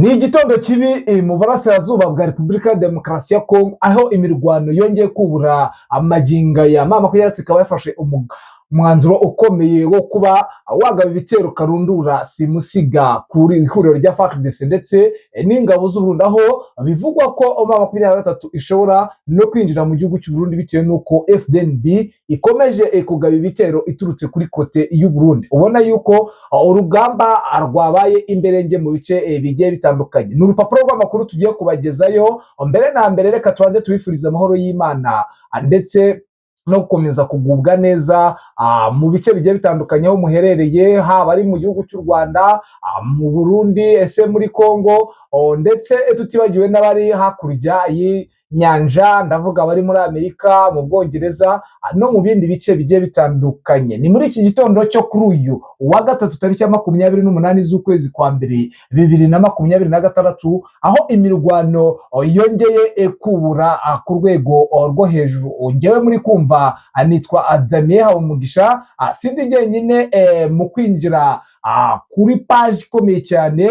Ni igitondo kibi mu burasirazuba bwa Repubulika ya Demokarasi ya Kongo, aho imirwano yongeye kubura amaginga ya M23 ikaba yafashe umwanzuro ukomeye wo kuba wagaba ibitero karundura simusiga kuri ihuriro rya FARDC ndetse n'ingabo z'u Burundi, aho bivugwa ko M23 ishobora no kwinjira mu gihugu cy'u Burundi bitewe n'uko FDNB ikomeje kugaba ibitero iturutse kuri côté y'u Burundi. Ubona yuko urugamba rwabaye imberenge mu bice bigiye bitandukanye. Ni urupapuro rw'amakuru tugiye kubagezayo. Mbere na mbere, reka tubanze tubifurize amahoro y'Imana ndetse no gukomeza kugubwa neza mu bice bigiye bitandukanye aho muherereye, haba ari mu gihugu cy'u Rwanda, mu Burundi, ese muri Congo, ndetse tutibagiwe n'abari hakurya y'inyanja, ndavuga abari muri Amerika, mu Bwongereza no mu bindi bice bigiye bitandukanye. Ni muri iki gitondo cyo kuri uyu wa gatatu, tariki ya 28 z'ukwezi kwa mbere 2026, aho imirwano yongeye kubura ku rwego rwo hejuru. Ngewe muri kumva nitwa Damien Habumugisha, sindi jyenyine mu kwinjira kuri paji ikomeye cyane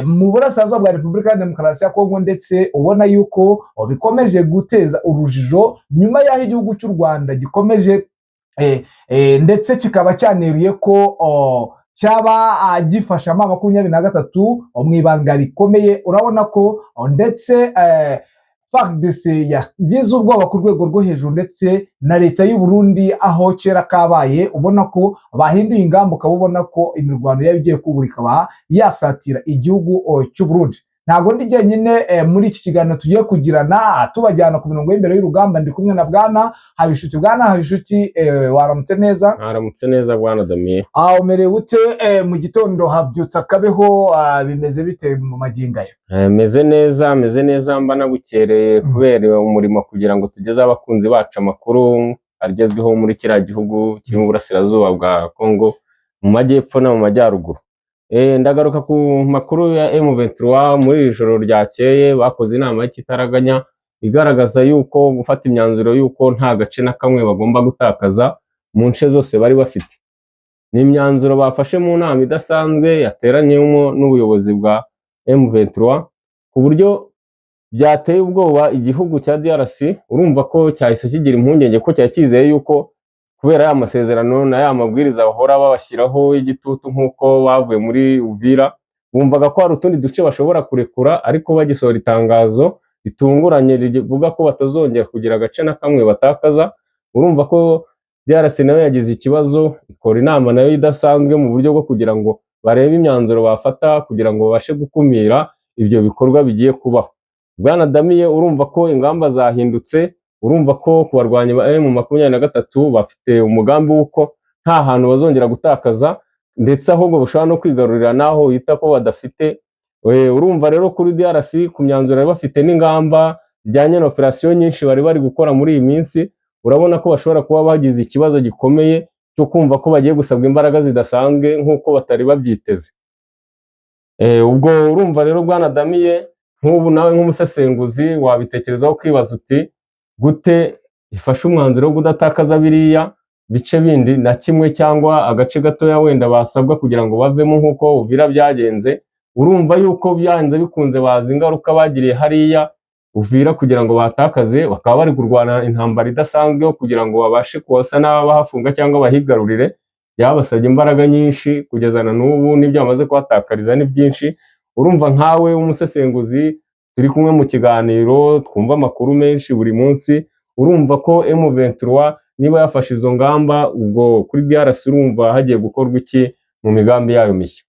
mu burasirazuba bwa Repubulika ya Demokarasi ya Kongo, ndetse ubona yuko bikomeje guteza urujijo nyuma y'aho igihugu cy'u Rwanda gikomeje ndetse kikaba cyaneruye ko cyaba gifasha M23 mu ibanga rikomeye. Urabona ko ndetse FARDC yagize ubwoba ku rwego rwo hejuru, ndetse na leta y'u Burundi, aho kera kabaye ubona ko bahinduye ingamba, ukaba ubona ko imirwano yaba igiye kubura ikaba yasatira igihugu cy'u Burundi. Ntabwo ndi jyenyine muri iki kiganiro tugiye kugirana, tubajyana ku mirongo y'imbere y'urugamba. Ndi kumwe na Bwana Habishuti. Bwana Habishuti, waramutse neza? Mwaramutse neza, Bwana Damien. Umerewe ute mu gitondo? Habyutse akabeho, bimeze bite mu magingo aya? Meze neza, meze neza, mba nabukereye kubera umurimo kugira ngo tugeze abakunzi bacu amakuru agezweho muri kiriya gihugu kiri mu burasirazuba bwa Congo, mu majyepfo no mu majyaruguru. Ndagaruka ku makuru ya M23. Muri iri joro ryakeye bakoze inama y'ikitaraganya igaragaza yuko gufata imyanzuro yuko nta gace na kamwe bagomba gutakaza mu nce zose bari bafite. Ni imyanzuro bafashe mu nama idasanzwe yateranyemo n'ubuyobozi bwa M23, ku buryo byateye ubwoba igihugu cya DRC. Urumva ko cyahise kigira impungenge ko cyari cyizeye yuko kubera ya masezerano na ya mabwiriza bahora babashyiraho y'igitutu, nk'uko bavuye muri Uvira, bumvaga ko hari utundi duce bashobora kurekura, ariko bagisohora itangazo ritunguranye rivuga ko batazongera kugira agace na kamwe batakaza, urumva ko DRC nayo yagize ikibazo, ikora inama nayo idasanzwe mu buryo bwo kugira ngo barebe imyanzuro bafata kugira ngo babashe gukumira ibyo bikorwa bigiye kubaho. Bwana Damien, urumva ko ingamba zahindutse, urumva ko ku barwanyi ba M23 bafite umugambi w'uko nta hantu bazongera gutakaza, ndetse ahubwo bashobora no kwigarurira n'aho bita ko badafite. Urumva rero kuri DRC, ku myanzuro bari bafite n'ingamba zijyanye na operasiyo nyinshi bari bari gukora muri iyi minsi, urabona ko bashobora kuba bagize ikibazo gikomeye cyo kumva ko bagiye gusabwa imbaraga zidasanzwe nk'uko batari babyiteze. Ubwo urumva rero, Bwana Damien, nk'ubu nawe nk'umusesenguzi wabitekerezaho ukibaza uti: "Gute ifashe umwanzuro wo kudatakaza biriya bice bindi na kimwe, cyangwa agace gatoya wenda basabwa kugira ngo bavemo nk'uko Uvira byagenze?" Urumva yuko byanze bikunze bazi ingaruka bagiriye hariya Uvira kugira ngo batakaze, bakaba bari kurwana intambara idasanzwe yo kugira ngo babashe kubasa n'abahafunga cyangwa bahigarurire. Byabasabye imbaraga nyinshi kugeza na n'ubu, n'ibyo bamaze kuhatakariza ni byinshi. Urumva nkawe w'umusesenguzi turi kumwe mu kiganiro, twumva amakuru menshi buri munsi, urumva ko M23 niba yafashe izo ngamba, ubwo kuri DRC urumva hagiye gukorwa iki mu migambi yayo mishya?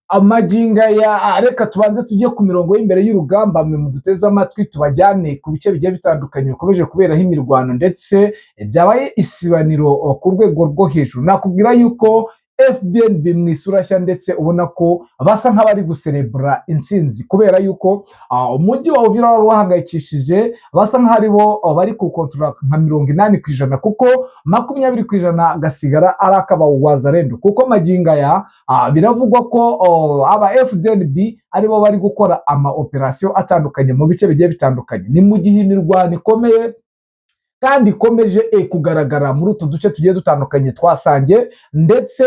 Amaginga ya, reka tubanze tujye ku mirongo y'imbere y'urugamba. Mwe muduteze amatwi, tubajyane ku bice bigiye bitandukanye bikomeje kuberaho imirwano, ndetse byabaye isibaniro ku rwego rwo hejuru. Nakubwira yuko FDNB mu isura nshya, ndetse ubona ko basa nk'abari guserebura intsinzi kubera yuko umujyi wa Uvira wari wahangayikishije, basa nk'aho ari bo bari kuwukontorora nka 80%, kuko 20% gasigara ari ak'abawazarendo, kuko magingo aya biravugwa ko aba FDNB aribo bari gukora ama operasiyo atandukanye mu bice bigiye bitandukanye. Ni mu gihe imirwano ikomeye. kandi ikomeje kugaragara muri utu duce tugiye dutandukanye twasange, ndetse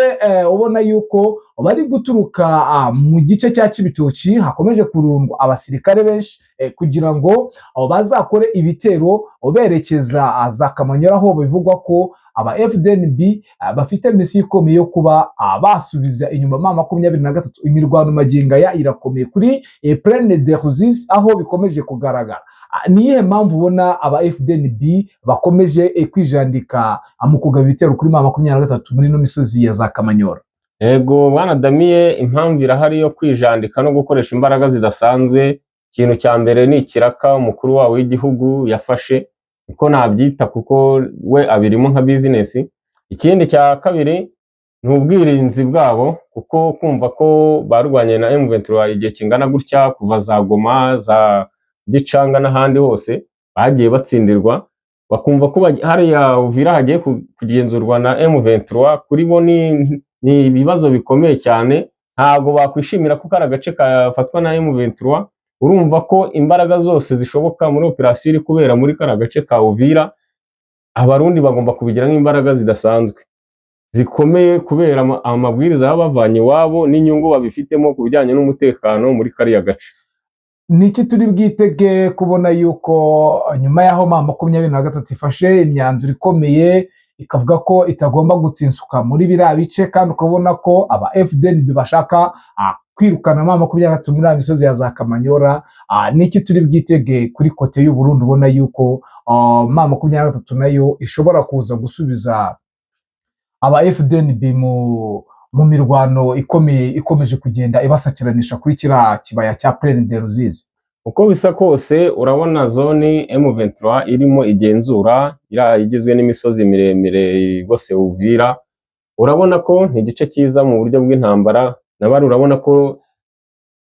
ubona yuko bari guturuka mu gice cya Cibitoki, hakomeje kurundwa abasirikare benshi kugira ngo bazakore ibitero berekeza za Kamanyola, aho bivugwa ko aba FDNB bafite misiyo ikomeye yo kuba basubiza inyuma M23. Imirwano magingo aya irakomeye kuri Plaine de Ruzizi, aho bikomeje kugaragara. Ni iyihe mpamvu ubona aba FDNB bakomeje kwijandika mu kugaba ibitero kuri M23 muri ino misozi ya za Kamanyola? Yego bwana Damiye, impamvu irahari yo kwijandika no gukoresha imbaraga zidasanzwe. Ikintu cya mbere ni ikiraka umukuru wabo w'igihugu yafashe, niko nabyita, kuko we abirimo nka bizinesi. Ikindi cya kabiri ni ubwirinzi bwabo, kuko kumva ko barwanye na M23 igihe kingana gutya, kuva za Goma, za Gicanga n'ahandi hose bagiye batsindirwa, bakumva ko hariya Uvira hagiye kugenzurwa na M23, kuri bo ni ibibazo bikomeye cyane. Ntabwo bakwishimira ko kari agace kafatwa na M23. Urumva ko imbaraga zose zishoboka muri operasiyo iri kubera muri kariya gace ka Uvira, Abarundi bagomba kubigiramo imbaraga zidasanzwe zikomeye, kubera amabwiriza baba bavanye iwabo n'inyungu babifitemo ku bijyanye n'umutekano muri kariya gace. Niki turi bwitege kubona yuko nyuma y'aho M23 ifashe imyanzuro ikomeye, ikavuga ko itagomba gutsinsuka muri biriya bice, kandi ukabona ko aba FDNB bashaka kwirukana M23 muri ya misozi ya za Kamanyora, niki turi bwitege kuri côté y'u Burundi, ubona yuko M23 nayo ishobora kuza gusubiza aba FDNB mu mirwano ikomeye ikomeje kugenda ibasakiranisha kuri kiriya kibaya cya Plaine de Ruzizi? Uko bisa kose, urabona zone M23 irimo igenzura, iriya igizwe n'imisozi miremire igose Uvira, urabona ko ni igice cyiza mu buryo bw'intambara. Nabari urabona ko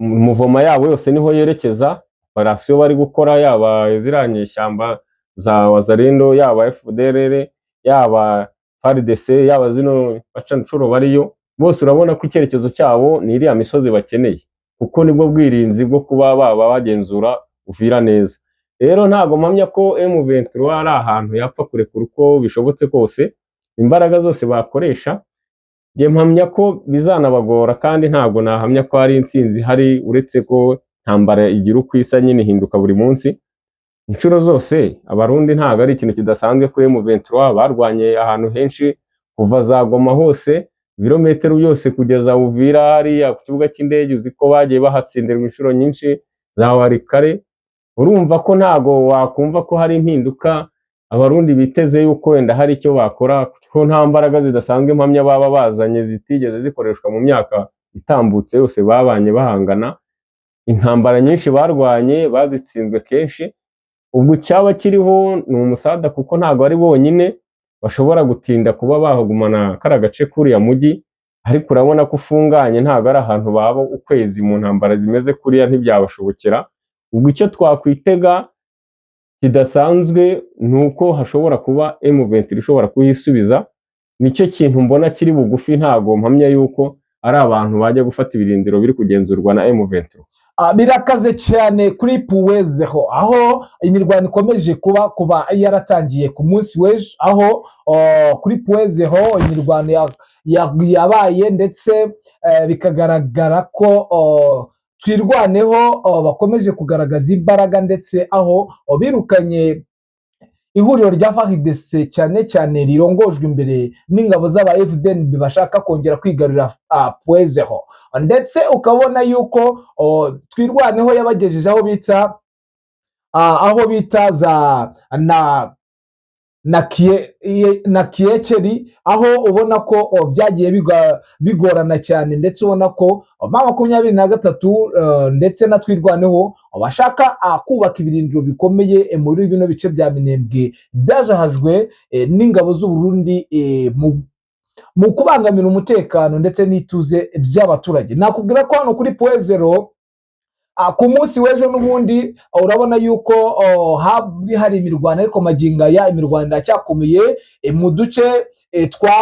mouvement yabo yose niho yerekeza. Operasiyo bari gukora, yaba ziriya nyeshyamba za Wazalendo, yaba FDLR, yaba FARDC, yaba zino bacanshuro bariyo bose, urabona ko icyerekezo cyabo ni iriya misozi bakeneye, kuko nibwo bwirinzi bwo kuba baba bagenzura Uvira neza. Rero ntago mpamya ko M23 ari ahantu yapfa kurekura uko bishobotse kose imbaraga zose bakoresha. Njye mpamya ko bizanabagora, kandi ntabwo nahamya ko hari intsinzi ihari, uretse ko intambara igira uko isa nyine, ihinduka buri munsi inshuro zose. Abarundi ntabwo ari ikintu kidasanzwe kuri M23, barwanye ahantu henshi kuva za Goma hose, ibirometero byose kugeza Uvira hariya ku kibuga cy'indege, uzi ko bagiye bahatsindirwa inshuro nyinshi, za Walikale. Urumva ko ntago wakumva ko hari impinduka Abarundi biteze yuko wenda hari icyo bakora, ko nta mbaraga zidasanzwe mpamya baba bazanye zitigeze zikoreshwa mu myaka itambutse yose babanye bahangana. Intambara nyinshi barwanye bazitsinzwe kenshi. Ubwo icyaba kiriho ni umusada, kuko ntabwo ari bonyine bashobora gutinda kuba bahagumana kariya gace k'uriya mujyi, ariko urabona ko ufunganye, ntabwo ari ahantu baba ukwezi mu ntambara zimeze kuriya, ntibyabashobokera. Ubwo icyo twakwitega kidasanzwe ni uko hashobora kuba M23 ishobora kuhisubiza. Nicyo kintu mbona kiri bugufi. Ntabwo mpamya yuko ari abantu bajya gufata ibirindiro biri kugenzurwa na M23. Birakaze cyane kuri Puwezeho, aho imirwano ikomeje kuba yaratangiye ku munsi w'ejo, aho kuri Puwezeho imirwano yabaye, ndetse bikagaragara ko Twirwaneho bakomeje kugaragaza imbaraga, ndetse aho birukanye ihuriro rya FARDC, cyane cyane rirongojwe imbere n'ingabo z'aba FDNB bashaka kongera kwigarurira Puwezeho, ndetse ukabona yuko Twirwaneho yabagejeje aho bita za na Kiyekeri, aho ubona ko byagiye bigorana cyane, ndetse ubona ko M23 ndetse na Twirwaneho bashaka kubaka ibirindiro bikomeye muri bino bice bya Minembwe byajahajwe n'ingabo z'u Burundi mu kubangamira umutekano ndetse n'ituze by'abaturage. Nakubwira ko hano kuri Puwezero ku munsi w'ejo n'ubundi urabona yuko hari hari imirwano, ariko magingo aya imirwano iracyakomeye mu duce twa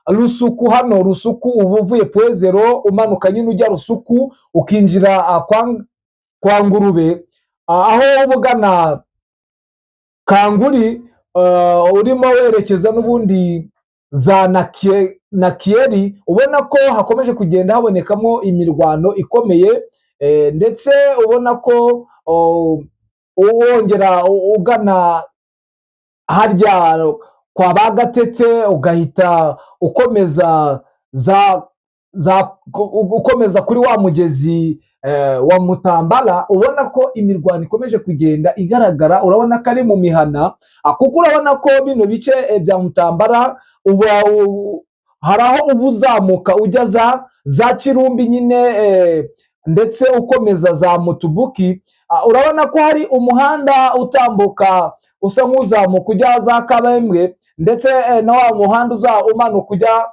Rusuku. Hano Rusuku, uba uvuye Puwezero umanuka nyine ujya Rusuku, ukinjira kwa Ngurube, aho uba ugana Kanguri. urimo werekeza n'ubundi za Nakiyeri, ubona ko hakomeje kugenda habonekamo imirwano ikomeye, ndetse ubona ko wongera ugana harya kwa ba Gatete, ugahita ukomeza za za ukomeza kuri wa mugezi wa Mutambala, ubona ko imirwano ikomeje kugenda igaragara. Urabona ko ari mu mihana, kuko urabona ko bino bice bya Mutambala uba hari aho uba uzamuka ujya za Kirumbi nyine, ndetse ukomeza za Mutubuki. Urabona ko hari umuhanda utambuka usa nk'uzamuka ujya za Kabembwe, ndetse na wa muhanda uza umanuka ujya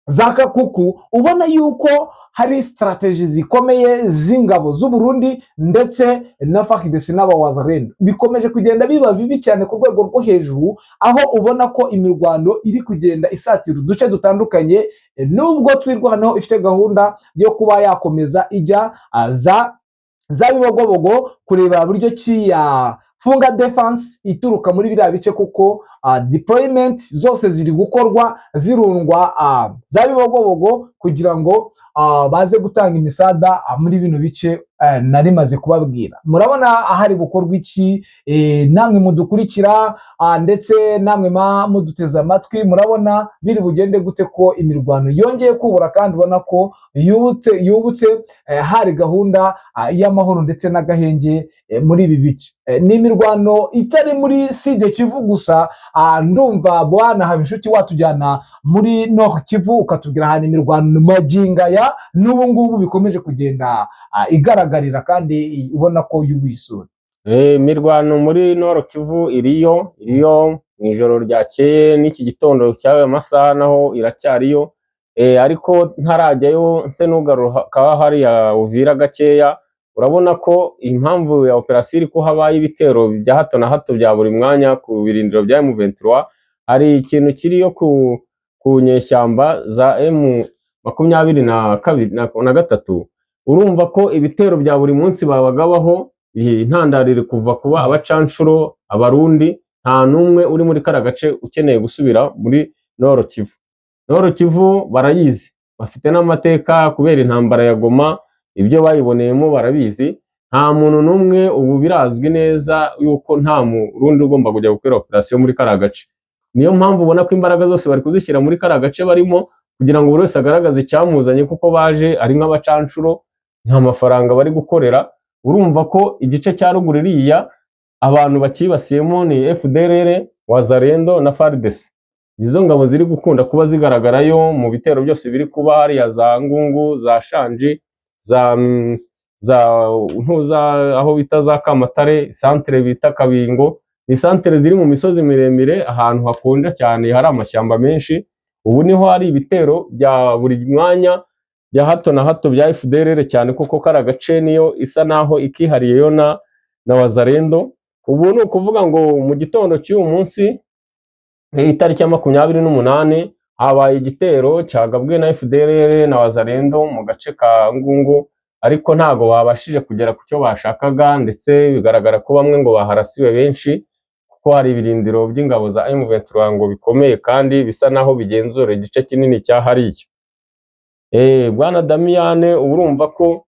za Kakuku. Ubona yuko hari strategy zikomeye z'ingabo z'u Burundi ndetse na FARDC n'abawazalendo. Bikomeje kugenda biba bibi cyane ku rwego rwo hejuru, aho ubona ko imirwano iri kugenda isatira uduce dutandukanye, nubwo Twirwaneho ifite gahunda yo kuba yakomeza ijya za Bibogobogo kureba buryo ki yafunga defense ituruka muri biriya bice, kuko deployment zose ziri gukorwa zirundwa za Bibogobogo kugira ngo baze gutanga imisada muri bino bice nari maze kubabwira. Murabona ahari bukorwa iki? Namwe mudukurikira, ndetse namwe muduteze amatwi, murabona biri bugende gute ko imirwano yongeye kubura, kandi ubona ko yubutse hari gahunda y'amahoro ndetse n'agahenge muri ibi bice? Ni imirwano itari muri Sud Kivu gusa. Ndumva bwana Habinshuti watujyana muri Nord Kivu, ukatubwira ahantu imirwano magingo aya n'ubu ngubu bikomeje kugenda igaragarira kandi ubona ko yubuye isura. Imirwano muri Nord Kivu iriyo mu ijoro ryakeye n'iki gitondo cy'aya masaha naho iracyariyo. Ariko ntarajyayo nse n'ugaruka hariya Uvira gakeya. Urabona ko impamvu ya operasiyo iri ko habaye ibitero bya hato na hato bya buri mwanya ku birindiro bya M23, hari ikintu kiriyo ku nyeshyamba za M22 na gatatu. Urumva ko ibitero bya buri munsi babagabaho, iyi intandaro iri kuva kuba abacanshuro Abarundi. Nta n'umwe uri muri kariya gace ukeneye gusubira muri Nord Kivu. Nord Kivu barayizi, bafite n'amateka kubera intambara ya Goma, ibyo bayiboneyemo barabizi. Nta muntu n'umwe, ubu birazwi neza yuko nta Murundi ugomba kujya gukora operasiyo muri kariya gace. Niyo mpamvu ubona ko imbaraga zose bari kuzishyira muri kariya gace barimo, kugira ngo buri wese agaragaze icyamuzanye, kuko baje ari nk'abacanshuro, nta mafaranga bari gukorera. Urumva ko igice cya ruguru iriya abantu bakibasiyemo ni FDLR, Wazalendo na FARDC. Izo ngabo ziri gukunda kuba zigaragarayo mu bitero byose biri kuba hariya za Ngungu, za Shanji, za Ntuza, aho bita za Kamatare, santere bita Kabingo. Ni santere ziri mu misozi miremire, ahantu hakonja cyane, hari amashyamba menshi. Ubu niho hari ibitero bya buri mwanya bya hato na hato bya FDLR cyane, kuko kari agace niyo isa naho ikihariye yo na Wazalendo. Ubu ni ukuvuga ngo mu gitondo cy'uyu munsi, itariki ya 28, habaye igitero cyagabwe na FDLR na Wazalendo mu gace ka Ngungu, ariko ntago babashije kugera ku cyo bashakaga, ndetse bigaragara ko bamwe ngo baharasiwe benshi, kuko hari ibirindiro by'ingabo za M23 ngo bikomeye kandi bisa naho bigenzura igice kinini cya hariya. Bwana Damiyane, uba urumva ko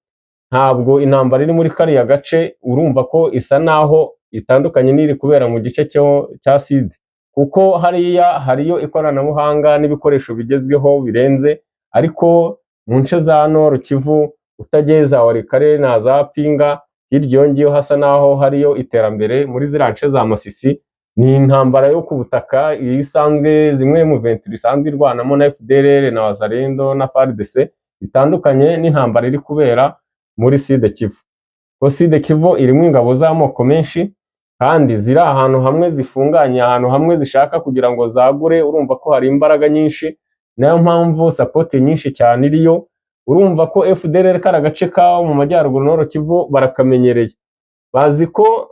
ntabwo intambara iri muri kariya gace, urumva ko isa naho itandukanye n'iri kubera mu gice cyo cya Sud, kuko hariya hariyo ikoranabuhanga n'ibikoresho bigezweho birenze, ariko mu nce za Nord Kivu, utageze za Walikale na za Pinga hirya iyo ngiyo, hasa naho hariyo iterambere. Muri ziriya nce za Masisi ni intambara yo ku butaka iyo isanzwe, zimwe mu ventura isanzwe irwanamo na FDLR na Wazalendo na FARDC, bitandukanye n'intambara iri kubera muri Sud Kivu, ko Sud Kivu irimo ingabo z'amoko menshi kandi ziri ahantu hamwe, zifunganye ahantu hamwe, zishaka kugira ngo zagure. Urumva ko hari imbaraga nyinshi, nayo mpamvu support nyinshi cyane iriyo. Urumva ko FDLR kari agace kawo mu majyaruguru Nord Kivu barakamenyereye, bazi ko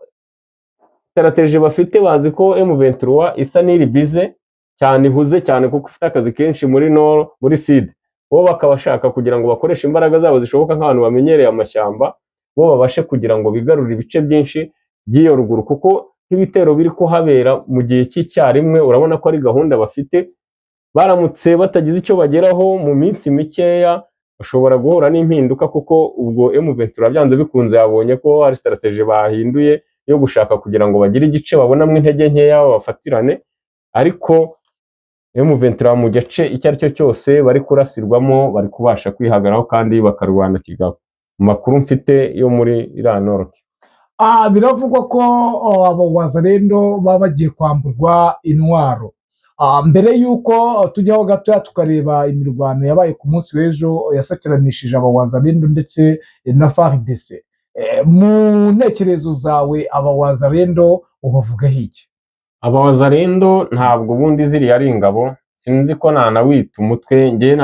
strategy bafite, bazi ko M23 isa n'iri bize cyane, ihuze cyane, kuko ifite akazi kenshi muri Nord, muri Sud. Bo bakabashaka kugira ngo bakoreshe imbaraga zabo zishoboka nk'abantu bamenyereye amashyamba, bo babashe kugira ngo bigarurire ibice byinshi by'iyo ruguru, kuko nk'ibitero biri kuhabera mu gihe cy'icyarimwe, urabona ko ari gahunda bafite. Baramutse batagize icyo bageraho mu minsi mikeya, bashobora guhura n'impinduka, kuko ubwo M23 byanze bikunze yabonye ko hari strategy bahinduye yo gushaka kugira ngo bagire igice babonamo intege nkeya babafatirane. Ariko M23 mu gace icyo ari cyo cyose bari kurasirwamo, bari kubasha kwihagararaho kandi bakarwana kigabo, mu makuru mfite yo muri iriya Nord. Biravugwa ko abo Wazalendo baba bagiye kwamburwa intwaro. Mbere y'uko tujyaho gatoya tukareba imirwano yabaye ku munsi w'ejo yasakiranishije aba Wazalendo ndetse na FARDC, mu ntekerezo zawe aba Wazalendo ubavugaho iki? Abawazalendo ntabwo ubundi ziriya ari ingabo, sinzi ko nanawita umutwe, njye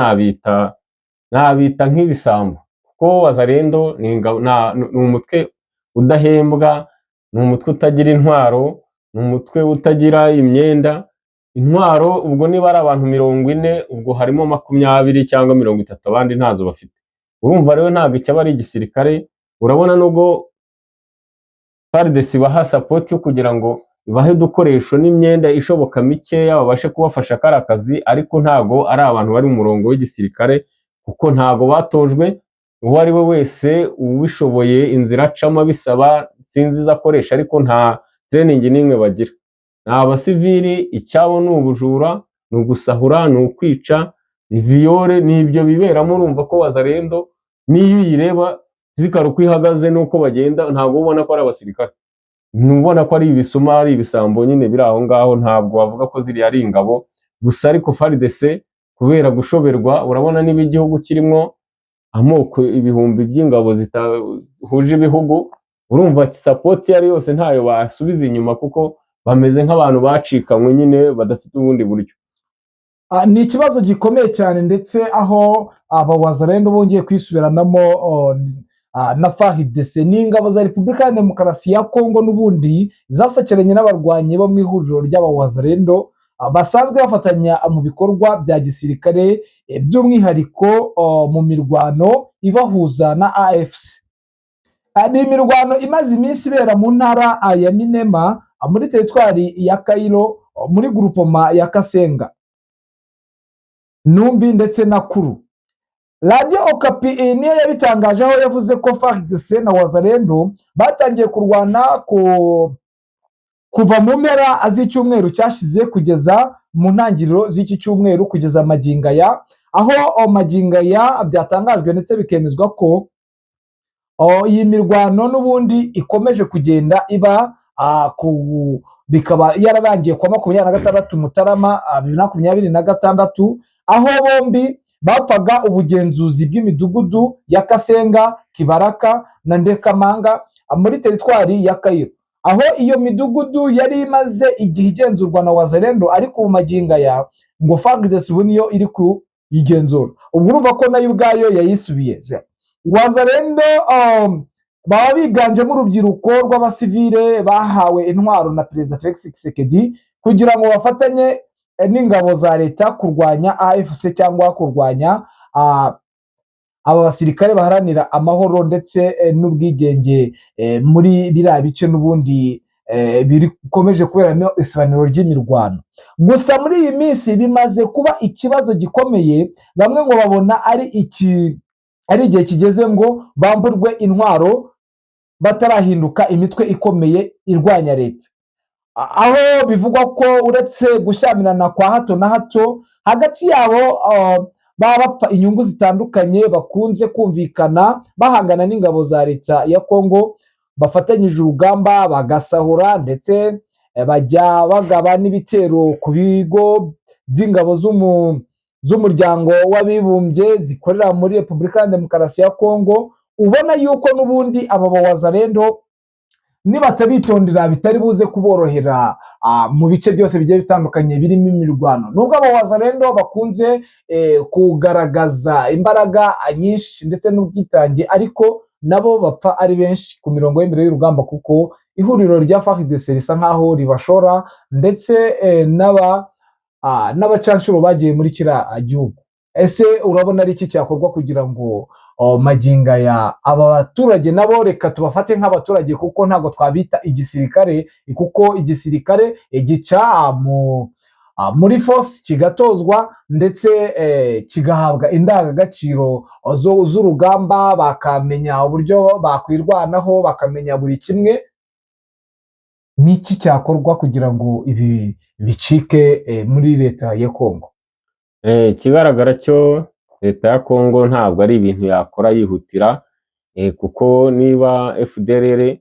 nabita nk'ibisambo, kuko Wazalendo ni ingabo, ni umutwe udahembwa, ni umutwe utagira intwaro, ni umutwe utagira imyenda. Intwaro ubwo niba ari abantu 40, ubwo harimo 20 cyangwa 30, abandi ntazo bafite. Urumva rero ntabwo icyaba ari igisirikare. Urabona nubwo FARDC ibaha support yo kugira ngo ibahe udukoresho n'imyenda ishoboka mikeya babashe kubafasha kari akazi, ariko ntago ari abantu bari mu murongo w'igisirikare, kuko ntago batojwe. Uwo ari we wese ubishoboye inzira acamo abisaba, sinzi izo akoresha, ariko nta training n'imwe bagira. Ni abasivili, icyabo ni ubujura, ni ugusahura, ni ukwica, ni viol, ni ibyo biberamo. Urumva ko Wazalendo n'iyo uyireba zikara uko ihagaze n'uko bagenda, ntabwo ubona ko ari abasirikare, ntubona ko ari ibisuma, ari ibisambo nyine biri aho ngaho. Ntabwo wavuga ko ziriya ari ingabo gusa. Ariko FARDC kubera gushoberwa, urabona niba igihugu kirimo amoko ibihumbi by'ingabo zitahuje ibihugu, urumva support iyo ari yose ntayo basubiza inyuma, kuko bameze nk'abantu bacikanywe nyine, badafite ubundi buryo. Ni ikibazo gikomeye cyane, ndetse aho aba Wazalendo bongeye kwisubiranamo na FARDC n'ingabo za Repubulika ya Demokarasi ya Kongo n'ubundi zasakiranye n'abarwanyi bo mu ihuriro ry'abawazalendo basanzwe bafatanya mu bikorwa bya gisirikare, by'umwihariko mu mirwano ibahuza na AFC. Ni imirwano imaze iminsi ibera mu ntara ya Minema, muri teritwari ya Kayiro, muri grupoma ya Kasenga, Numbi ndetse na Kuru. Radiyo Okapi niyo yabitangaje, aho yavuze ko FARDC na Wazalendo batangiye kurwana kuva mu mpera z'icyumweru cyashize kugeza mu ntangiriro z'iki cyumweru, kugeza magingo aya, aho magingo aya byatangajwe ndetse bikemezwa ko iyi mirwano n'ubundi ikomeje kugenda iba, bikaba yararangiye kuwa 26 Mutarama 2026, aho bombi bapfaga ubugenzuzi bw'imidugudu ya Kasenga, Kibaraka na Ndekamanga muri teritwari ya Kayiro, aho iyo midugudu yari imaze igihe igenzurwa na Wazalendo, ariko ubu magingo aya ngo FARDC ubu niyo iri kuyigenzura. Ubwo urumva ko nayo ubwayo yayisubiye. Wazalendo baba biganjemo urubyiruko rw'abasivile bahawe intwaro na Perezida Felix Tshisekedi kugira ngo bafatanye n'ingabo za leta kurwanya AFC cyangwa kurwanya aba basirikare baharanira amahoro ndetse n'ubwigenge muri biriya bice n'ubundi bikomeje kuberamo isibaniro ry'imirwano. Gusa muri iyi minsi bimaze kuba ikibazo gikomeye, bamwe ngo babona ari igihe kigeze ngo bamburwe intwaro batarahinduka imitwe ikomeye irwanya leta, aho bivugwa ko uretse gushyamirana kwa hato na hato hagati yabo, baba bapfa inyungu zitandukanye, bakunze kumvikana bahangana n'ingabo za leta ya Kongo bafatanyije urugamba, bagasahura ndetse bajya bagaba n'ibitero ku bigo by'ingabo z'umuryango w'abibumbye zikorera muri Repubulika ya Demokarasi ya Kongo. Ubona yuko n'ubundi aba bawazalendo nibatabitondera bitari buze kuborohera mu bice byose bigiye bitandukanye birimo imirwano, nubwo aba Wazalendo bakunze kugaragaza imbaraga nyinshi ndetse n'ubwitange, ariko nabo bapfa ari benshi ku mirongo y'imbere y'urugamba, kuko ihuriro rya FARDC risa nkaho ribashora ndetse n'abacanshuro bagiye muri kiriya gihugu. Ese urabona ari iki cyakorwa kugira ngo Magingo aya aba baturage nabo reka tubafate nk'abaturage, kuko ntabwo twabita igisirikare, kuko igisirikare gica muri force kigatozwa ndetse kigahabwa indangagaciro z'urugamba, bakamenya uburyo bakwirwanaho, bakamenya buri kimwe. Ni iki cyakorwa kugira ngo ibi bicike muri leta ya Kongo? Ikigaragara cyo leta ya Kongo ntabwo ari ibintu yakora yihutira, kuko niba FDLR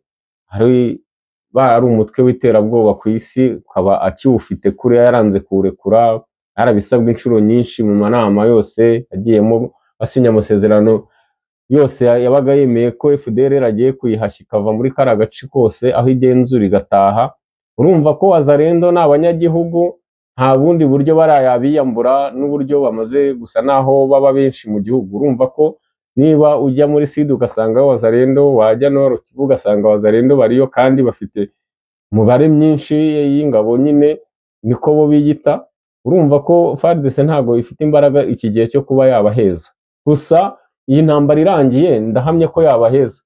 ari umutwe w'iterabwoba ku isi, ukaba akiwufite kuriya yaranze kuwurekura, yarabisabwe inshuro nyinshi mu manama yose agiyemo asinya amasezerano yose yabaga yemeye ko FDLR agiye kuyihashya ikava muri kariya gace kose aho igenzura igataha. Urumva ko Wazalendo ni abanyagihugu, nta bundi buryo bariya biyambura n'uburyo bamaze gusa naho baba benshi mu gihugu. Urumva ko niba ujya muri Sud ugasanga Wazalendo, wajya Nord Kivu ugasanga Wazalendo bariyo kandi bafite umubare myinshi y'ingabo nyine niko bo biyita. Urumva ko FARDC ntabwo ifite imbaraga iki gihe cyo kuba yabaheza. Gusa iyi ntambara irangiye ndahamya ko yabaheza,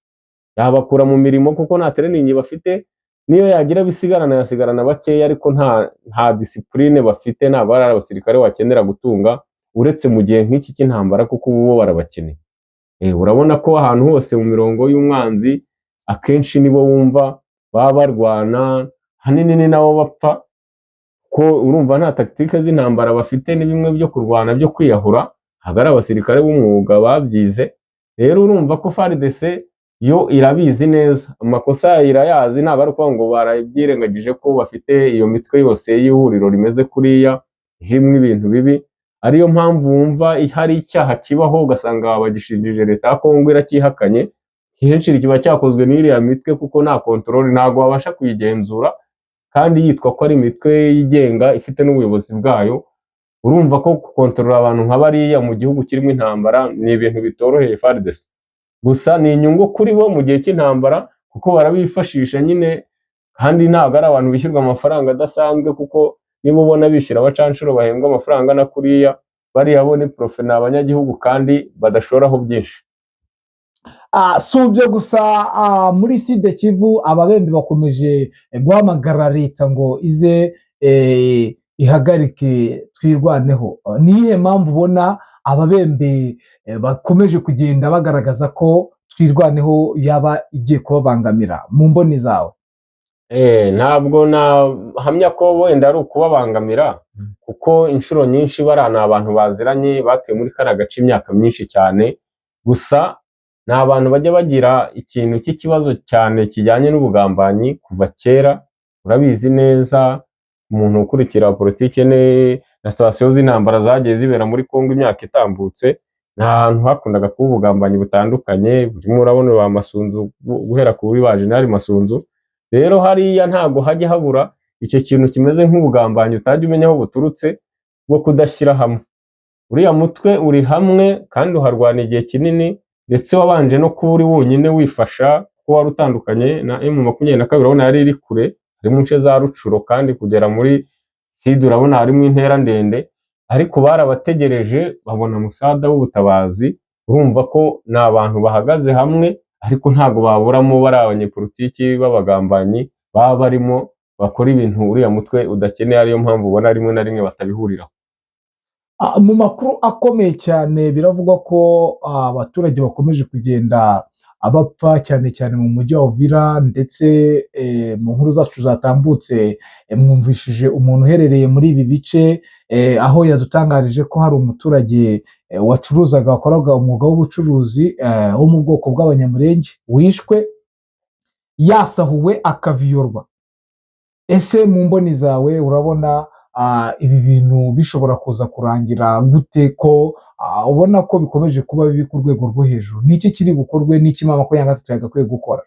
yabakura mu mirimo kuko nta training bafite. Niyo yagira bisigarana yasigarana bakeya, ariko nta discipline bafite, ntabwo ari abasirikare wakenera gutunga uretse mu gihe nk'iki cy'intambara, kuko ubu bo barabakeneye. Urabona ko ahantu hose mu mirongo y'umwanzi akenshi nibo wumva baba barwana, hanini ni nabo bapfa, ko urumva nta tactique z'intambara bafite, ni bimwe byo kurwana byo kwiyahura, ntabwo ari abasirikare b'umwuga babyize. Rero urumva ko FARDC yo irabizi neza, amakosa yayo irayazi, ntabwo ari ukuvuga ngo barabyirengagije ko bafite iyo mitwe yose y'ihuriro rimeze kuriya irimo ibintu bibi, ariyo mpamvu wumva hari icyaha kibaho ugasanga bagishinjije leta ya Kongo iracyihakanye. Kenshi kiba cyakozwe n'iriya mitwe kuko nta contrôle, ntabwo wabasha kuyigenzura kandi yitwa ko ari imitwe yigenga ifite n'ubuyobozi bwayo. Urumva ko gukontorora abantu nka bariya mu gihugu kirimo intambara ni ibintu bitoroheye FARDC. Gusa ni inyungu kuri bo mu gihe cy'intambara kuko barabifashisha nyine, kandi ntabwo ari abantu bishyurwa amafaranga adasanzwe, kuko niba ubona bishyura abacanshuro bahembwa amafaranga angana kuriya, bariya bo ni profit, ni abanyagihugu kandi badashoraho byinshi. Si ibyo gusa, muri Sud Kivu ababembe bakomeje guhamagara leta ngo ize ihagarike Twirwaneho. Ni iyihe mpamvu ubona ababembe bakomeje kugenda bagaragaza ko Twirwaneho yaba igiye kubabangamira mu mboni zawe? Ntabwo nahamya ko wenda ari ukubabangamira, kuko inshuro nyinshi bariya ni abantu baziranye batuye muri kariya gace imyaka myinshi cyane. Gusa ni abantu bajya bagira ikintu cy'ikibazo cyane kijyanye n'ubugambanyi kuva kera. Urabizi neza, umuntu ukurikira politike na situation z'intambara zagiye zibera muri Kongo imyaka itambutse, ni ahantu hakundaga kuba ubugambanyi butandukanye, burimo urabona ba Masunzu, guhera kuri ba General Masunzu. Rero hariya ntabwo hajya habura icyo kintu kimeze nk'ubugambanyi utajya umenya aho buturutse bwo kudashyira hamwe. Uriya mutwe uri hamwe kandi uharwana igihe kinini, ndetse wabanje no kuba uri wonyine wifasha kuko wari utandukanye na M22, urabona yari iri kure, ari mu nce za Rutshuru, kandi kugera muri Sud urabona harimo intera ndende, ariko barabategereje babona musada w'ubutabazi. Urumva ko ni abantu bahagaze hamwe, ariko ntabwo baburamo bari abanyepolitiki b'abagambanyi baba barimo bakora ibintu uriya mutwe udakeneye, ariyo mpamvu ubona rimwe na rimwe batabihuriraho. Mu makuru akomeye cyane biravugwa ko abaturage bakomeje kugenda bapfa cyane cyane mu mujyi wa Uvira, ndetse mu nkuru zacu zatambutse mwumvishije umuntu uherereye muri ibi bice, aho yadutangarije ko hari umuturage wacuruzaga, wakoraga umwuga w'ubucuruzi, wo mu bwoko bw'Abanyamurenge wishwe yasahuwe akaviyorwa. Ese mu mboni zawe urabona ibi bintu bishobora kuza kurangira gute, ko ubona ko bikomeje kuba bibi ku rwego rwo hejuru? Ni iki kiri bukorwe? N'iki M23 yagakwiye gukora?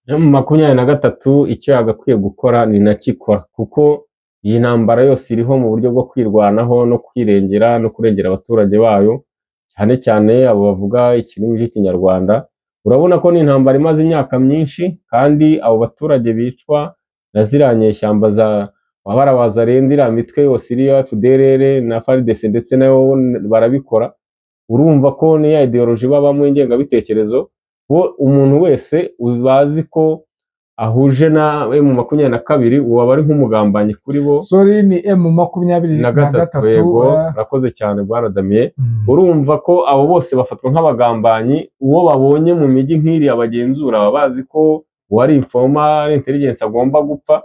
M23 icyo yagakwiye gukora ni nacyo ikora, kuko iyi ntambara yose iriho mu buryo bwo kwirwanaho no kwirengera no kurengera abaturage bayo, cyane cyane abo bavuga ikirimi cy'Ikinyarwanda. Urabona ko ni intambara imaze imyaka myinshi, kandi abo baturage bicwa na ziriya nyeshyamba za wabarabaza renda iriya mitwe yose iriyo FDLR na FARDC ndetse nayo barabikora. Urumva ko ni ya ideology babamo, ingengabitekerezo. Bo umuntu wese bazi ko ahuje na M22, uwo aba ari nk'umugambanyi kuri bo. Sorry, ni M23. Na gatatu, yego. Urakoze cyane, bwana Damien. Urumva ko abo bose bafatwa nk'abagambanyi. Uwo babonye mu mijyi nk'iriya bagenzura, baba bazi ko uwari informer, intelligence, agomba gupfa.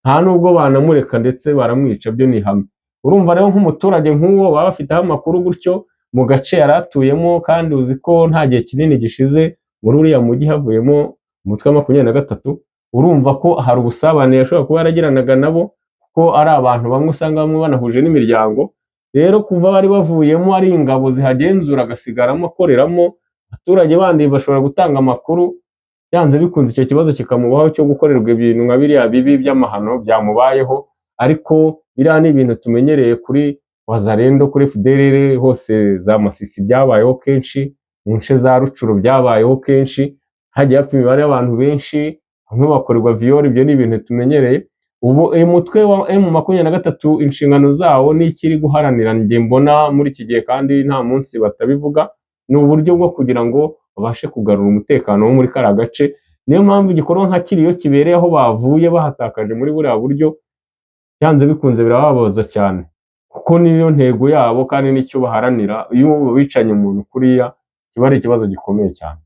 Nta nubwo banamureka, ndetse baramwica, byo ni ihame. Urumva rero nk'umuturage nk'uwo baba bafiteho amakuru gutyo mu gace yari atuyemo, kandi uzi ko nta gihe kinini gishize muri uriya mujyi havuyemo umutwe wa 23, urumva ko hari ubusabane yashobora kuba yaragiranaga nabo, kuko ari abantu bamwe usanga bamwe banahuje n'imiryango. Rero kuva bari bavuyemo ari ingabo zihagenzura, agasigaramo akoreramo, abaturage bandi bashobora gutanga amakuru, byanze bikunze icyo kibazo kikamubaho cyo gukorerwa ibintu nka biriya bibi by'amahano byamubayeho. Ariko biriya ni ibintu tumenyereye kuri Wazalendo, kuri FDLR hose, za Masisi byabayeho kenshi, mu nce za Rutshuru byabayeho kenshi, hagiye hapfa imibare y'abantu benshi, bamwe bakorerwa viol. Ibyo ni ibintu tumenyereye. Ubu uyu mutwe wa M23, inshingano zawo n'icyo iri guharanira, njye mbona muri iki gihe, kandi nta munsi batabivuga, ni uburyo bwo kugira ngo babashe kugarura umutekano wo muri kariya gace. Niyo mpamvu igikorwa nka kiriya kibereye aho bavuye bahatakaje muri buriya buryo, byanze bikunze birababaza cyane, kuko niyo ntego yabo kandi nicyo baharanira. Iyo bicanye umuntu kuriya, kiba ari ikibazo gikomeye cyane.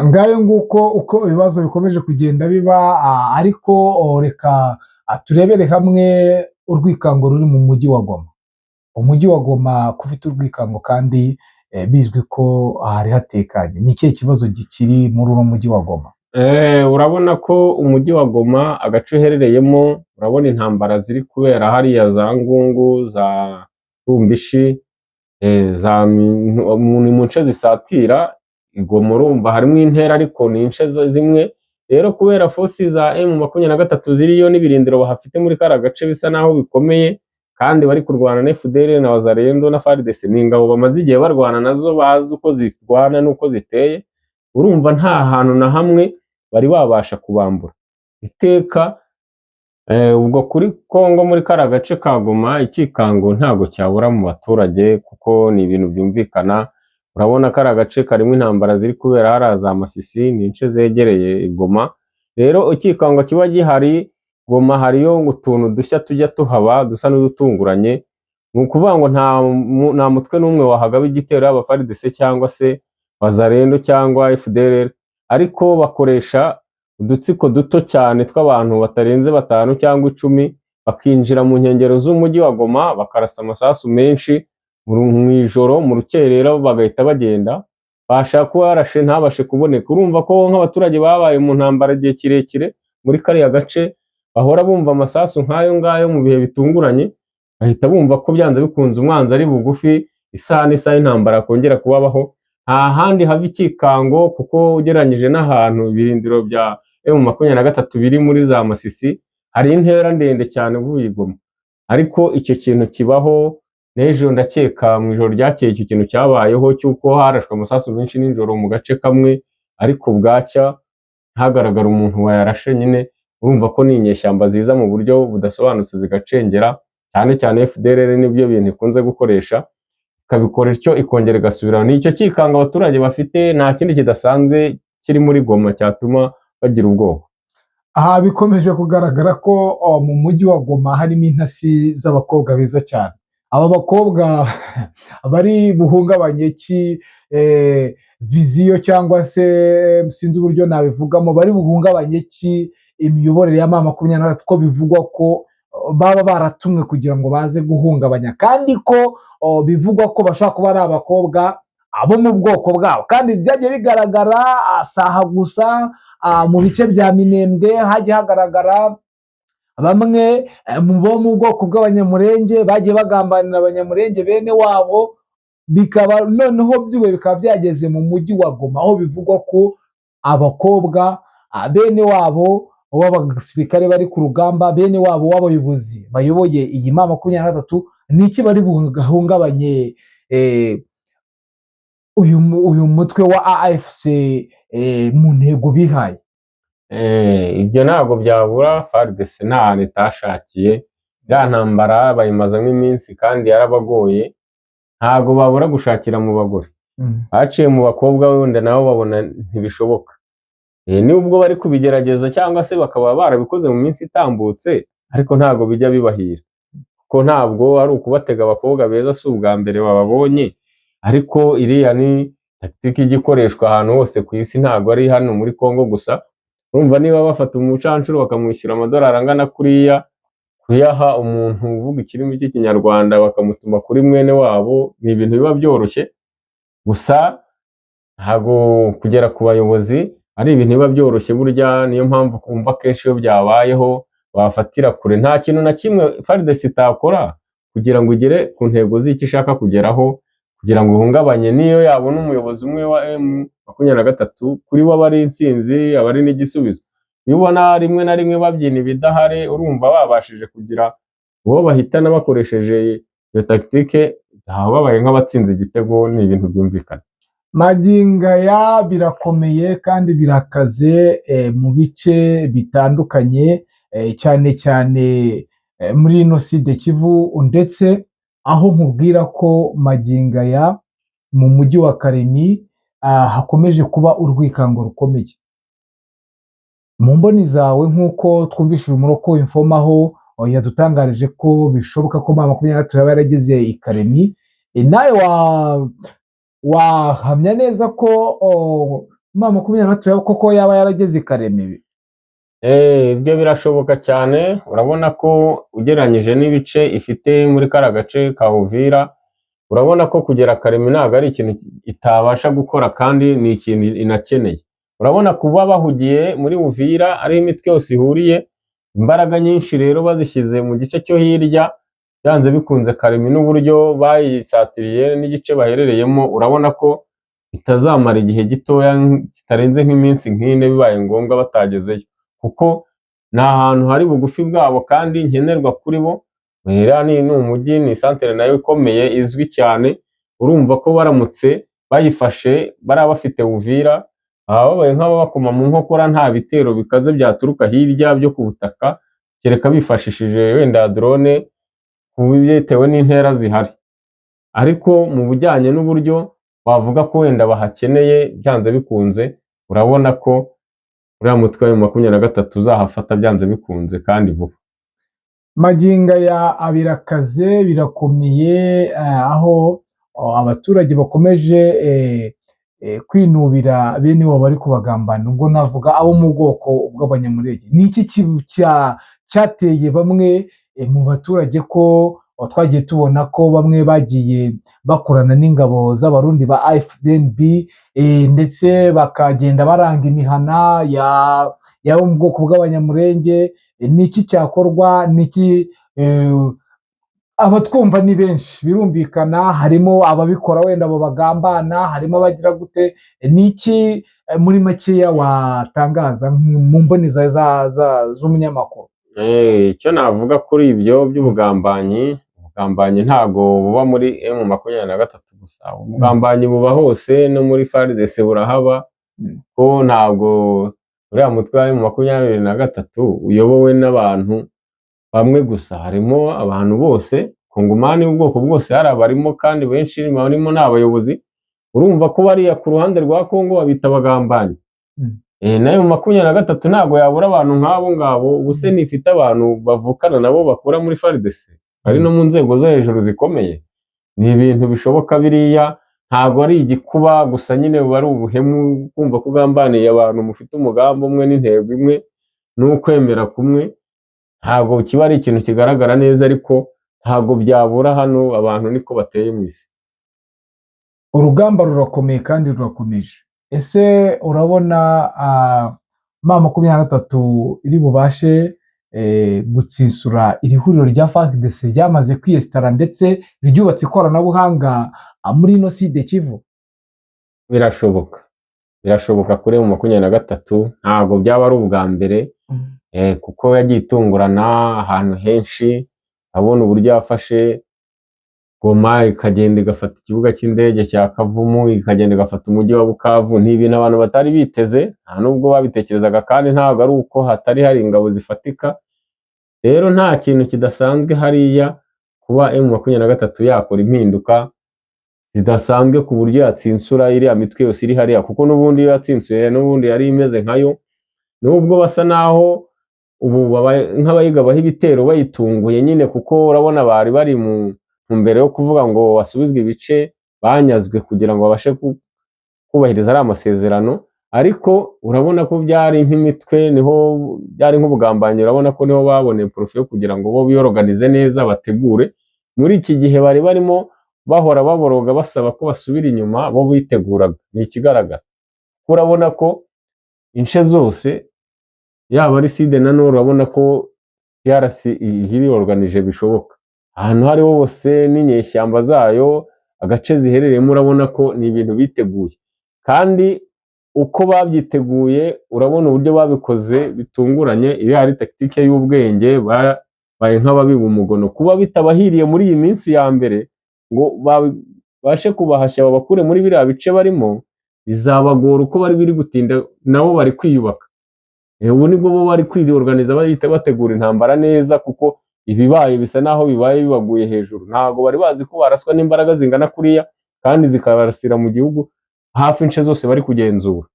Ngayo nguko uko ibibazo bikomeje kugenda biba, ariko reka turebere hamwe urwikango ruri mu mujyi wa Goma. Umujyi wa Goma ko ufite urwikango kandi bizwi ko hari hatekanye, ni ikihe kibazo gikiri muri uno mujyi wa Goma? Urabona ko umujyi wa Goma, agace uherereyemo, urabona intambara ziri kubera hariya za Ngungu, za Rumbishi, za ni mu nce zisatira Goma. Urumva harimo intera, ariko ni ince zimwe. Rero kubera force za M23 ziriyo n'ibirindiro bahafite muri kariya gace bisa naho bikomeye, kandi bari kurwana na FDLR na Wazalendo na FARDC, ni ingabo bamaze igihe barwana nazo, bazi uko zirwana n'uko ziteye. Urumva nta hantu na hamwe bari babasha kubambura iteka. Ubwo kuri Kongo, muri kariya gace ka Goma, ikikango ntago cyabura mu baturage, kuko ni ibintu byumvikana. Urabona kariya gace karimo intambara ziri kubera hariya za Masisi, ni ince zegereye i Goma. Rero ikikango kiba gihari. Goma hariyo utuntu dushya tujya tuhaba dusa n'udutunguranye. Ni ukuvuga ngo nta mutwe n'umwe wahagaba igitero, yaba FARDC cyangwa se Wazalendo cyangwa FDLR, ariko bakoresha udutsiko duto cyane tw'abantu batarenze batanu cyangwa 10, bakinjira mu nkengero z'umujyi wa Goma, bakarasa amasasu menshi mu ijoro, mu rukerera bagahita bagenda, bashaka kuba yarashe ntabashe kuboneka. Urumva ko nk'abaturage babaye mu ntambara igihe kirekire muri kariya gace, bahora bumva amasasu nk'ayo ngayo mu bihe bitunguranye, bahita bumva ko byanze bikunze umwanzi ari bugufi, isaha n'isaha intambara yakongera kubabaho. Nta handi hava ikikango, kuko ugereranyije n'ahantu ibirindiro bya M23 biri muri za Masisi, hari intera ndende cyane uvuye i Goma. Ariko icyo kintu kibaho. N'ejo ndakeka mu ijoro ryakeye icyo kintu cyabayeho, cy'uko harashwe amasasu menshi nijoro mu gace kamwe, ariko bwacya ntagaragara umuntu wayarashe nyine. Urumva ko ni inyeshyamba ziza mu buryo budasobanutse zigacengera, cyane cyane FDLR nibyo bintu ikunze gukoresha, ikabikora ityo ikongera igasubira. Ni icyo cyikanga abaturage bafite, nta kindi kidasanzwe kiri muri Goma cyatuma bagira ubwoba. Aha bikomeje kugaragara ko mu mujyi wa Goma harimo intasi z'abakobwa beza cyane. Aba bakobwa bari buhungabanye ki vision, cyangwa se sinzi uburyo nabivugamo, bari buhungabanye ki imiyoborere ya M23, ko bivugwa ko baba baratumwe kugira ngo baze guhungabanya, kandi ko bivugwa ko bashobora kuba ari abakobwa abo mu bwoko bwabo? Kandi byagiye bigaragara saha gusa, mu bice bya Minembwe hagiye hagaragara bamwe mu bo mu bwoko bw'Abanyamurenge bagiye bagambanira Abanyamurenge bene wabo, bikaba noneho byuwe bikaba byageze mu mujyi wa Goma, aho bivugwa ko abakobwa bene wabo w'abasirikare bari ku rugamba, bene wabo w'abayobozi bayoboye iyi M23. Ni iki bari buhungabanye uyu mutwe wa AFC mu ntego bihaye? Ibyo ntabwo byabura. FARDC nta hantu itashakiye. Ya ntambara bayimazemo iminsi kandi yarabagoye. Ntabwo babura gushakira mu bagore. Baciye mu bakobwa, wenda nabo babona ntibishoboka. Nubwo bari kubigerageza cyangwa se bakaba barabikoze mu minsi itambutse, ariko ntabwo bijya bibahira, kuko ntabwo ari ukubatega abakobwa beza, si ubwa mbere bababonye. Ariko iriya ni tactique ijya ikoreshwa ahantu hose ku isi, ntabwo ari hano muri Congo gusa. Urumva niba bafata umucancuro bakamwishyura amadolari angana kuriya, kuyaha umuntu uvuga ikirimi cy'Ikinyarwanda bakamutuma kuri mwene wabo, ni ibintu biba byoroshye. Gusa ntabwo kugera ku bayobozi ari ibintu biba byoroshye burya. Niyo mpamvu kumva kenshi iyo byabayeho bafatira kure. Nta kintu na kimwe FARDC itakora kugira ngo igere ku ntego z'icyo ishaka kugeraho, kugira ngo ihungabanye. Niyo yabona umuyobozi umwe wa M23, kuri we aba ari intsinzi, aba ari n'igisubizo. Iyo ubona rimwe na rimwe babyina ibidahari, urumva babashije kugira uwo bahitana bakoresheje iyo tactique, baba babaye nk'abatsinze igitego. Ni ibintu byumvikana. Magingo aya birakomeye kandi birakaze mu bice bitandukanye, cyane cyane muri ino Sud Kivu, ndetse aho nkubwira ko magingo aya mu mujyi wa Kalemie hakomeje kuba urwikango rukomeye. Mu mboni zawe, nk'uko twumvishije umuroko infomaho yadutangarije ko bishoboka ko M23 yaba yarageze i Kalemie, nawe wahamya neza ko M23 koko yaba yarageze i Kalemie? Ibyo birashoboka cyane. Urabona ko ugereranyije n'ibice ifite muri kariya gace ka Uvira, urabona ko kugera Kalemie ntabwo ari ikintu itabasha gukora, kandi ni ikintu inakeneye. Urabona kuba bahugiye muri Uvira, ariho imitwe yose ihuriye, imbaraga nyinshi rero bazishyize mu gice cyo hirya, byanze bikunze Kalemie n'uburyo bayisatiriye n'igice baherereyemo, urabona ko bitazamara igihe gitoya kitarenze nk'iminsi nk'ine, bibaye ngombwa batagezeyo, kuko ni ahantu hari bugufi bwabo kandi nkenerwa kuri bo. Iriya ni umujyi, ni santere nayo ikomeye izwi cyane. Urumva ko baramutse bayifashe, bariya bafite Uvira, baba babaye nk'ababakoma mu nkokora. Nta bitero bikaze byaturuka hirya byo ku butaka, kereka bifashishije wenda drone bitewe n'intera zihari. Ariko mu bijyanye n'uburyo wavuga ko wenda bahakeneye, byanze bikunze urabona ko uriya mutwe wa 23 uzahafata byanze bikunze kandi vuba. Magingo aya abirakaze, birakomeye, aho abaturage bakomeje kwinubira bene wabo bari kubagambana. Ubwo navuga abo mu bwoko bw'Abanyamulenge. Ni iki cyateye bamwe mu baturage ko twagiye tubona ko bamwe bagiye bakorana n'ingabo z'Abarundi ba FDNB, ndetse bakagenda baranga imihana y'abo mu bwoko bw'Abanyamulenge? Ni iki cyakorwa? Ni iki? Abatwumva ni benshi, birumvikana, harimo ababikora wenda abo bagambana, harimo abagira gute. Ni iki muri makeya watangaza mu mboni zawe z'umunyamakuru? Icyo navuga kuri ibyo by'ubugambanyi, ubugambanyi ntabwo buba muri M23 gusa. Ubugambanyi buba hose, no muri FARDC burahaba, ko ntabwo uriya mutwe wa M23 uyobowe n'abantu bamwe gusa. Harimo abantu bose, Kongomani ubwoko bwose hari abarimo, kandi benshi barimo ni abayobozi. Urumva ko bariya ku ruhande rwa Kongo babita abagambanyi. Nayo mu 23 ntabwo yabura abantu nk'abo ngabo. Ubu se ntifite abantu bavukana nabo bakura muri FARDC, bari no mu nzego zo hejuru zikomeye? Ni ibintu bishoboka biriya, ntabwo ari igikuba gusa nyine, buba ari ubuhemu, kumva ko ugambaniye abantu mufite umugambi umwe n'intego imwe n'ukwemera kumwe. Ntabwo kiba ari ikintu kigaragara neza, ariko ntabwo byabura hano, abantu niko bateye mu isi. Urugamba rurakomeye kandi rurakomeje. Ese urabona M23 iri bubashe gutsinsura iri huriro rya FARDC ryamaze kwiyesitara, ndetse ryubatse ikoranabuhanga muri ino Sud Kivu? Birashoboka, birashoboka kuri M23. Ntabwo byaba ari ubwa mbere, kuko yagiye itungurana ahantu henshi. Urabona uburyo yafashe Goma, ikagenda igafata ikibuga cy'indege cya Kavumu, ikagenda igafata umujyi wa Bukavu. Ni ibintu abantu batari biteze, nta nubwo babitekerezaga, kandi ntabwo ari uko hatari hari ingabo zifatika. Rero nta kintu kidasanzwe hariya kuba M23 yakora impinduka. zidasanzwe ku buryo yatsinsura iriya mitwe yose iri hariya, kuko n'ubundi iyo yatsinsuye n'ubundi yari imeze nkayo, nubwo basa naho ubu babaye nk'abayigabaho ibitero bayitunguye nyine, kuko urabona bari bari mu mbere yo kuvuga ngo basubizwe ibice banyazwe kugira ngo babashe kubahiriza ariya masezerano, ariko urabona ko byari nk'imitwe, niho byari nk'ubugambanyi, urabona ko niho baboneye profit yo kugira ngo bo biyoroganize neza bategure. Muri iki gihe bari barimo bahora baboroga basaba ko basubira inyuma, bo biteguraga, ni ikigaragara. Urabona ko ince zose yaba ari sud na nord, urabona ko DRC iriyoruganije bishoboka, ahantu aho ariho hose n'inyeshyamba zayo agace ziherereyemo, urabona ko ni ibintu biteguye, kandi uko babyiteguye urabona uburyo babikoze bitunguranye. Iriya ari tactique y'ubwenge, babaye nk'ababiba umugono. Kuba bitabahiriye muri iyi minsi ya mbere ngo babashe kubahashya babakure muri biriya bice barimo, bizabagora uko bari biri gutinda, nabo bari kwiyubaka. Ubu nibwo bo bari kwiyorganiza, bahita bategura intambara neza, kuko ibibaye bisa naho bibaye bibaguye hejuru. Ntabwo bari bazi ko baraswa n'imbaraga zingana kuriya kandi zikabarasira mu gihugu hafi ince zose bari kugenzura.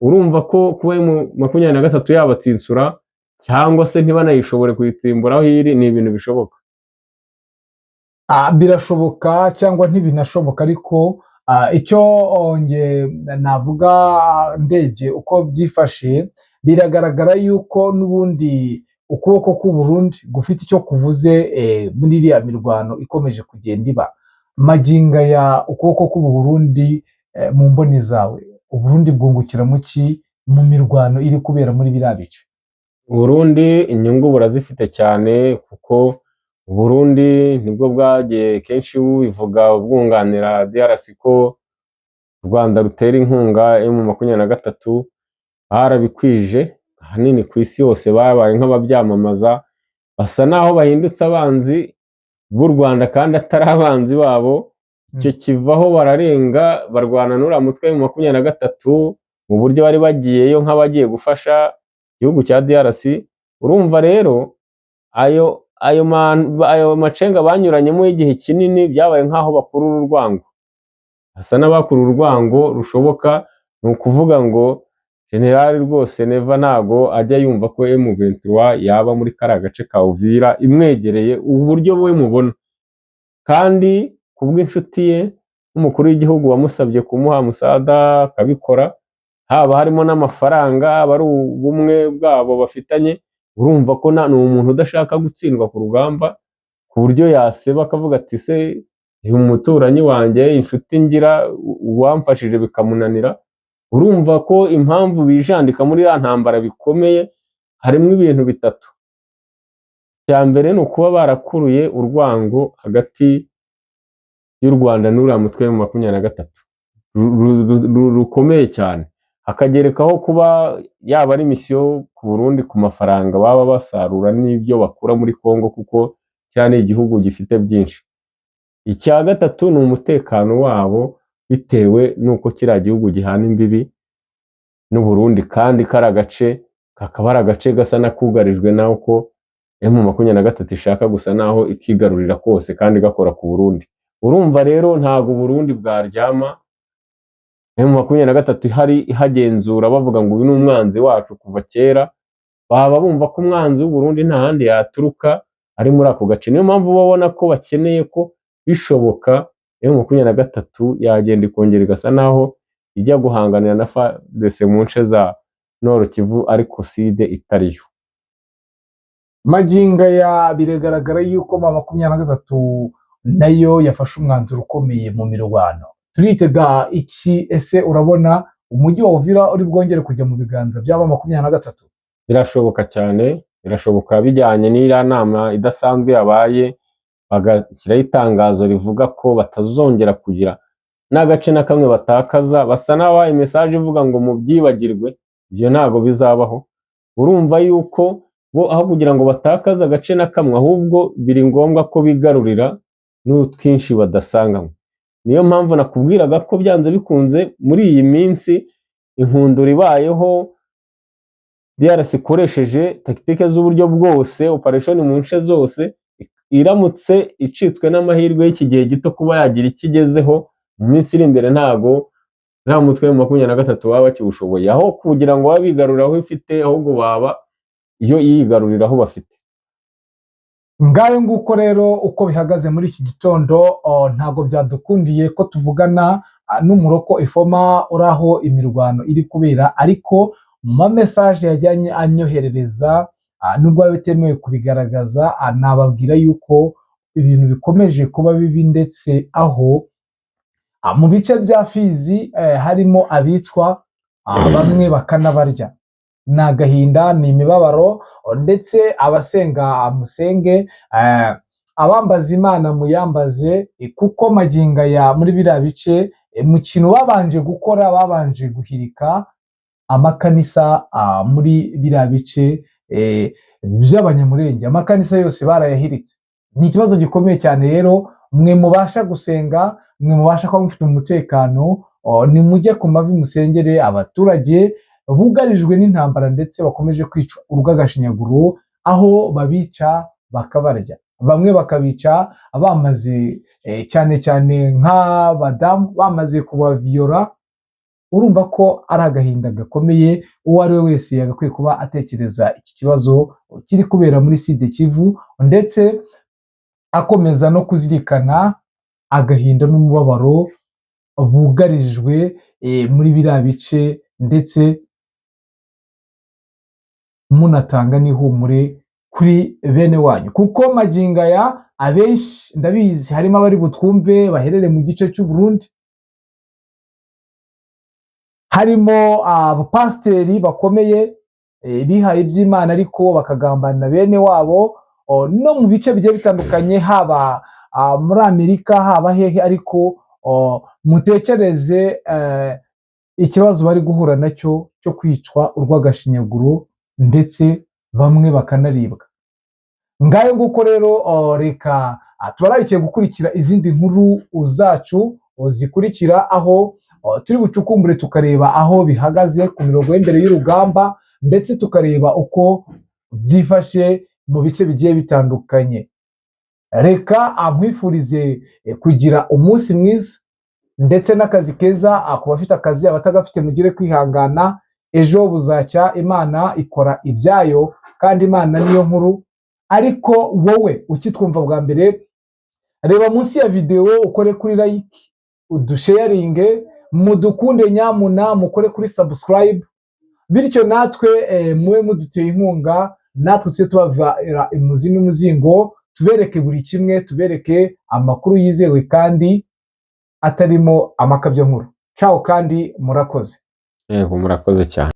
Urumva ko kuba M23 yabatsinsura cyangwa se ntibanayishobore kuyitsimbura aho iri ni ibintu bishoboka. Birashoboka cyangwa ntibinashoboka, ariko icyo nge navuga ndebye uko byifashe, biragaragara yuko n'ubundi ukuboko k'u Burundi gufite icyo kuvuze muri iriya mirwano ikomeje kugenda iba magingo aya. Ukuboko k'u Burundi, mu mboni zawe, Uburundi bwungukira mu ki mu mirwano iri kubera muri biriya bice? Burundi inyungu burazifite cyane, kuko Burundi nibwo bwagiye kenshi bubivuga bwunganira DRC ko u Rwanda rutera inkunga M23. Barabikwije ahanini ku isi yose, babaye nk'ababyamamaza, basa naho bahindutse abanzi b'u Rwanda kandi atari abanzi babo. Icyo kivaho bararenga barwana n'uriya mutwe M23 mu buryo bari bagiyeyo nk'abagiye gufasha igihugu cya DRC. Urumva rero ayo macenga banyuranyemo y'igihe kinini byabaye nk'aho bakurura urwango, basa n'abakurura urwango rushoboka. Ni ukuvuga ngo General rwose Neva ntago ajya yumva ko M23 yaba muri kariya gace ka Uvira imwegereye uburyo we mubona, kandi kubw'inshuti ye nk'umukuru w'igihugu wamusabye kumuha musada akabikora, haba harimo n'amafaranga, aba ari ubumwe bwabo bafitanye. Urumva ko ni umuntu udashaka gutsindwa ku rugamba, ku buryo yaseba akavuga ati: "Se uyu muturanyi wanjye, inshuti ngira, uwamfashije bikamunanira." Urumva ko impamvu bijandika muri ya ntambara bikomeye harimo ibintu bitatu. Icya mbere ni ukuba barakuruye urwango hagati y'u Rwanda n'uriya mutwe wa 23 rukomeye cyane, hakagerekaho kuba yaba ari mission ku Burundi ku mafaranga baba basarura n'ibyo bakura muri Congo, kuko kiriya ni igihugu gifite byinshi. Icya gatatu ni umutekano wabo, bitewe n'uko kiriya gihugu gihana imbibi n'u Burundi, kandi kari agace kakaba ari agace gasa n'akugarijwe n'uko M23 ishaka gusa naho ikigarurira kose kandi gakora ku Burundi. Urumva rero ntabwo Burundi bwaryama M23 ihari ihagenzura, bavuga ngo uyu ni umwanzi wacu kuva kera. Baba bumva ko umwanzi w'u Burundi nta handi yaturuka ari muri ako gace. Niyo mpamvu babona ko bakeneye ko bishoboka M23 yagenda ikongera igasa naho ijya guhanganira na FARDC mu nce za Nord Kivu, ariko Sud itariyo. Magingo aya biragaragara yuko M23 nayo yafashe umwanzuro ukomeye mu mirwano. Turitega iki? Ese urabona umujyi wa Uvira uri bwongere kujya mu biganza by'aba 23? Birashoboka cyane, birashoboka bijyanye n'iriya nama idasanzwe yabaye, bagashyiraho itangazo rivuga ko batazongera kugira n'agace na kamwe batakaza. Basa n'abahaye message ivuga ngo mubyibagirwe, ibyo ntabwo bizabaho. Urumva yuko bo aho kugira ngo batakaze agace na kamwe, ahubwo biri ngombwa ko bigarurira n'utwinshi badasanganywe. Niyo mpamvu nakubwiraga ko byanze bikunze muri iyi minsi inkundura ibayeho, DRC ikoresheje tactique z'uburyo bwose, operation mu nce zose, iramutse icitswe n'amahirwe y'iki gihe gito kuba yagira icyo igezeho. Mu minsi iri imbere ntago nta mutwe wa 23 baba bakiwushoboye, aho kugira ngo babe bigarurira aho ifite, ahubwo baba iyo yigarurira aho bafite. Ngayo nguko rero uko bihagaze muri iki gitondo. Ntabwo byadukundiye ko tuvugana n'umuroko ifoma uri aho imirwano iri kubera, ariko mu ma message yajyanye anyoherereza, nubwo biba bitemewe kubigaragaza, nababwira yuko ibintu bikomeje kuba bibi, ndetse aho mu bice bya Fizi harimo abicwa, bamwe bakanabarya. Ni agahinda, ni imibabaro, ndetse abasenga musenge, abambaza Imana muyambaze, kuko magingo aya muri biriya bice, mu kintu babanje gukora, babanje guhirika amakanisa muri biriya bice by'Abanyamurenge. Amakanisa yose barayahiritse. Ni ikibazo gikomeye cyane. Rero mwe mubasha gusenga, mwe mubasha kuba mufite umutekano, nimujye ku mavi musengere abaturage bugarijwe n'intambara, ndetse bakomeje kwicwa urw'agashinyaguro, aho babica bakabarya, bamwe bakabica bamaze cyane cyane nk'abadamu bamaze kubaviyora. Urumva ko ari agahinda gakomeye. Uwo ari we wese yagakwiye kuba atekereza iki kibazo kiri kubera muri Sud Kivu, ndetse akomeza no kuzirikana agahinda n'umubabaro bugarijwe muri biriya bice, ndetse munatanga n'ihumure kuri bene wanyu, kuko magingo aya abenshi ndabizi harimo abari butwumve baherereye mu gice cy'u Burundi, harimo abapasiteri bakomeye bihaye iby'Imana ariko bakagambanira bene wabo, no mu bice bigiye bitandukanye, haba muri Amerika, haba hehe, ariko mutekereze ikibazo bari guhura nacyo cyo kwicwa urw'agashinyaguro, ndetse bamwe bakanaribwa. Ngayo nguko rero, reka tubararikiye gukurikira izindi nkuru zacu zikurikira, aho turi bucukumbure tukareba aho bihagaze ku mirongo y'imbere y'urugamba, ndetse tukareba uko byifashe mu bice bigiye bitandukanye. Reka nkwifurize kugira umunsi mwiza ndetse n'akazi keza ku bafite akazi. Abatagafite mugire kwihangana, ejo buzacya. Imana ikora ibyayo kandi Imana niyo nkuru. Ariko wowe ukitwumva bwa mbere, reba munsi ya videwo ukore kuri like, udusharinge, mudukunde nyamuna, mukore kuri subscribe, bityo natwe mube muduteye inkunga, natwe tujye tubavira imuzi n'umuzingo, tubereke buri kimwe, tubereke amakuru yizewe kandi atarimo amakabyankuru. Ciao kandi murakoze. Yego, murakoze cyane.